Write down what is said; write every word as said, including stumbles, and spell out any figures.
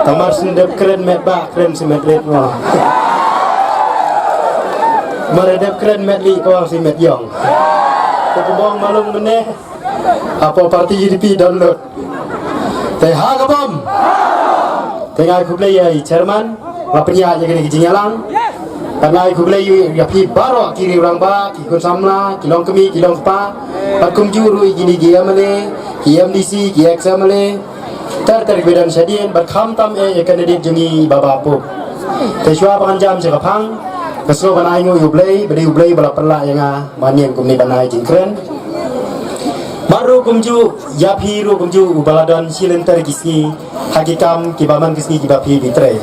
Kamar syn dep kren met ba kren syn met rit mo. Mar dep kren met li ko syn met yong. Ko kebong malung mene. Apo parti U D P download. Te ha ka bom. Te ngai khublei ïa i chairman. La pynïaid ïa kane ka jingïalang. Te ngai khublei ïa phi baroh ki riew rangbah, ki khun samla, ki longkmie, ki longkpa. Bad kumjuh ruh ïa kine ki M L A, ki M D C, ki ex M L A. Ter ter ki ba don shadien bad khamtam eh ïa candidate jong ngi Bah Bah Pup. Te shuwa ba ngan jam sha ka phang, ka sngewbha ban ai nguh ïa U Blei, ba dei U Blei ba la pynlah ïa nga ban ïeng kumne ban ai jingkren. Bad ruh kumjuh ïa phi ruh kumjuh uba la don shi lynter ki sngi ha ki kam kiba man ki sngi kiba phi bi trei.